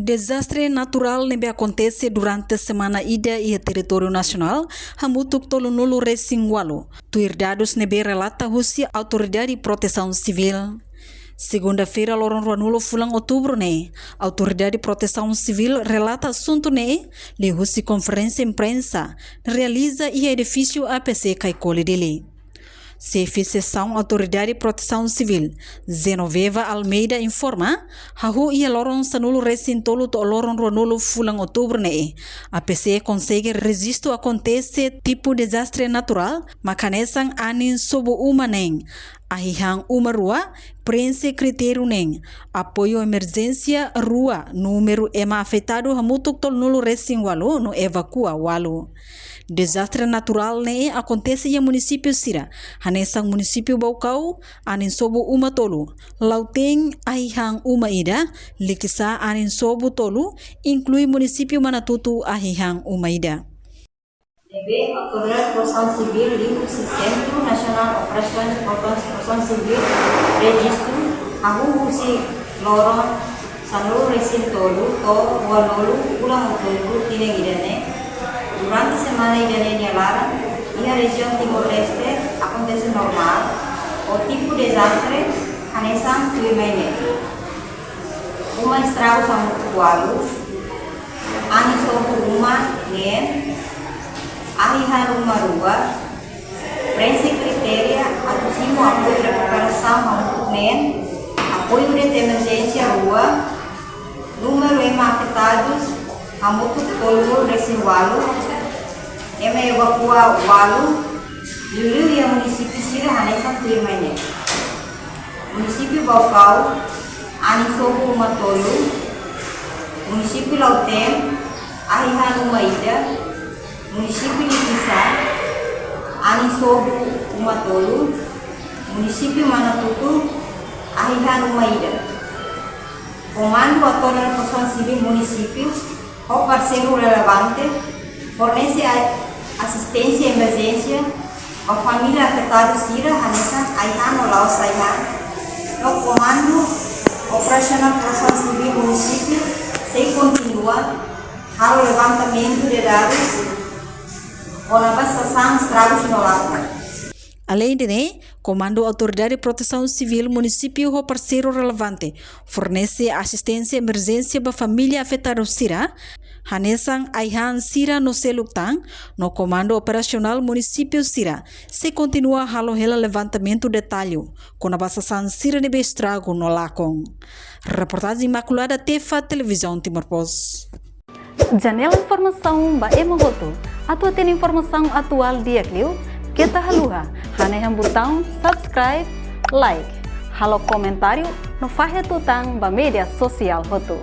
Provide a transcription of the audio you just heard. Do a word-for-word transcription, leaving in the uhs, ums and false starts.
Dezastre naturál ne'ebé akontese durante semana ida iha territóriu nasionál hamutuk tolunulu resin ualu, tuir dadus ne'ebé relata husi Autoridade Protesaun Sivíl. Segunda-feira, loron ruanulu fulan outubru ne'e, Autoridade Protesaun Sivíl relata asuntu ne'e liuhusi konferénsia imprensa realiza iha edifísiu A P C Caicoli, Dili. Xefe Seksaun Autoridade Protesaun Sivíl, Genoveva Almeida, informa, hahú iha loron sanulu resin tolu to'o loron ruanulu fulan outubru ne'e, A P C konsege rejistu akontese tipu dezastre naturál, mak hanesan anin sobu uma neen, ahi han uma rua, preenxe kritériu neen, apoiu emerjénsia rua, númeru ema afetadu hamutuk tolunulu resin ualu no evakua ualu. Dezastre naturál ne'e akontese iha munisípiu sira, hanesan munisípiu Baucau, anin sobu uma tolu, Lautém, ahi han uma ida, Liquiçá, anin sobu tolu, inklui munisípiu Manatuto, ahi han uma ida. Ne'ebé Autoridade Protesaun Sivíl liuhusi Centro Nacional Operações Protesaun Sivíl rejistu, hahú husi loron sanulu resin tolu to'o ruanulu fulan outubru tinan ida-ne'e. Durante semana ida-ne'e nia laran, iha rejiaun Timor-Leste akontese normál, ho tipu dezastre hanesan tuirmai ne'e. Uma estragu hamutuk ualu, anin sobu uma neen, ahi han uma rua, preenxe kritéria atu simu apoiu rekuperasaun hamutuk neen, apoiu urjente emerjénsia rua, númeru ema afetadus hamutuk tolunulu resin ualu, ema evakua ualu, liuliu iha munisípiu sira hanesan tuirmai ne'e. Munisípiu Baucau, anin sobu uma tolu, munisípiu Lautém, ahi han uma ida, munisípiu Liquiçá, anin sobu uma tolu, munisípiu Manatuto, ahi han uma ida. Komandu Autoridade Protesaun Sivíl munisípiu, ho parseiru relevante, fornese a-, asisténsia emerjénsia ba família afetadu sira hanesan ahi han no la'ós ahi han. No Komandu Operasionál Protesaun Sivíl munisípiu sei kontinua halo levantamentu de dadus kona-ba sasán estragus no lakon. Aleinde ne'e, Komandu Autoridade Protesaun Sivíl munisípiu ho parseiru relevante fornese asisténsia emerjénsia ba família afetadu sira, hanesan ahi han sira no seluk tan, no Komandu Operasionál munisípiu sira sei kontinua halo hela levantamentu detallu kona-ba sasán sira ne'ebé estragu no lakon. Reportajen Imaculada Tefa, Televizaun Timor Post. Janela informasaun ba ema hotu. Atu hatene informasaun atuál di'ak liu, keta haluha hanehan butaun subscribe, like, halo komentáriu no fahe tutan ba média sosiál hotu.